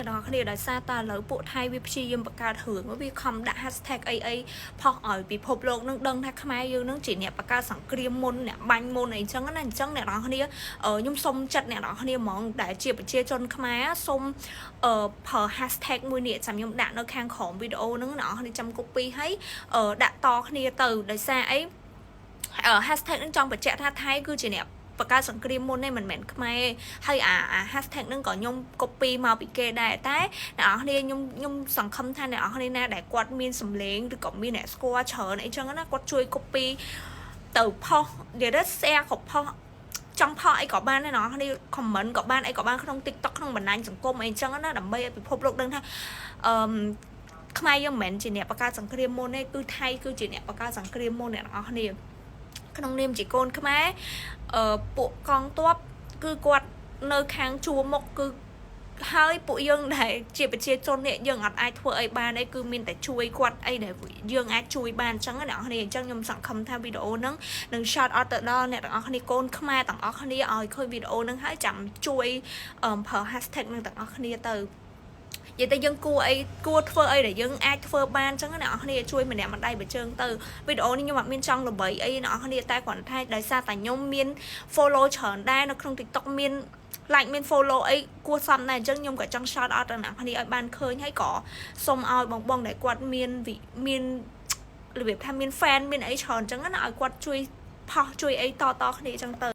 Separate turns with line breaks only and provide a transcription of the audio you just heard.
អ្នកទាំងអស់គ្នាដោយសារតែឥឡូវពួកថៃវាព្យាយាមបង្កើតរឿងវាខំដាក់ hashtag អីអីផុសឲ្យពិភពលោកនឹងដឹងថាខ្មែរយើងនឹងជាអ្នកបង្កើតសង្គ្រាមមុនអ្នកបាញ់មុនអីចឹងណាអញ្ចឹងអ្នកទាំងអស់គ្នាខ្ញុំសុំចិត្តអ្នកទាំងអស់គ្នាហ្មងដែលជាប្រជាជនខ្មែរសុំអឺប្រើ hashtag មួយនេះចាំខ្ញុំដាក់នៅខាងក្រោមវីដេអូហ្នឹងអ្នកទាំងអស់គ្នាចាំ copy ហើយដាក់តគ្នាទៅដោយសារអី hashtag ហ្នឹងចង់បញ្ជាក់ថាថៃគឺជាអ្នកបង្កើតសង្គ្រាមមុនទេមិនមែនខ្មែរហើយអាអា hashtag ហ្នឹងក៏ខ្ញុំ copy មកពីគេដែរតែអ្នកនរគ្នាខ្ញុំខ្ញុំសង្ឃឹមថាអ្នកនរគ្នាណាដែលគាត់មានសម្លេងឬក៏មានអ្នកស្គាល់ច្រើនអីចឹងណាគាត់ជួយ copy ទៅផុសនិយាយទៅ share ក៏ផុសចង់ផុសអីក៏បានដែរអ្នកនរគ្នា comment ក៏បានអីក៏បានក្នុង TikTok ក្នុងបណ្ដាញសង្គមអីចឹងណាដើម្បីឲ្យពិភពលោកដឹងថាអឺខ្មែរយើងមិនមែនជាអ្នកបង្កើតសង្គ្រាមមុនទេគឺថៃគឺជាអ្នកបង្កើតសង្គ្រាមមុនអ្នកនរគ្នាក្នុងនាមជាកូនខ្មែរអឺពួកកងទ័ពគឺគាត់នៅខាងជួរមុខគឺហើយពួកយើងដែលជាប្រជាជននេះយើងអត់អាចធ្វើអីបានទេគឺមានតែជួយគាត់អីដែលយើងអាចជួយបានអញ្ចឹងណាអ្នកនរគ្នាអញ្ចឹងខ្ញុំសង្ឃឹមថាវីដេអូហ្នឹងនឹង shout out ទៅដល់អ្នកទាំងអស់គ្នាកូនខ្មែរទាំងអស់គ្នាឲ្យឃើញវីដេអូហ្នឹងហើយចាំជួយប្រើ hashtag នឹងទាំងអស់គ្នាទៅនិយាយទៅយើងគួរអីគួរធ្វើអីដែលយើងអាចធ្វើបានអញ្ចឹងណាអ្នកនរគ្នាជួយម្នាក់ម្ដាយបើជើងទៅវីដេអូនេះខ្ញុំអត់មានចង់ល្បីអីអ្នកនរគ្នាតែគ្រាន់តែដោយសារតែខ្ញុំមាន follow ច្រើនដែរនៅក្នុង TikTok មាន like មាន follow អីគួរសមដែរអញ្ចឹងខ្ញុំក៏ចង់ shout out ដល់អ្នកគ្នាឲ្យបានឃើញហើយក៏សូមឲ្យបងបងដែលគាត់មានមានរបៀបថាមាន fan មានអីច្រើនអញ្ចឹងណាឲ្យគាត់ជួយផុសជួយអីតតគ្នាអញ្ចឹងទៅ។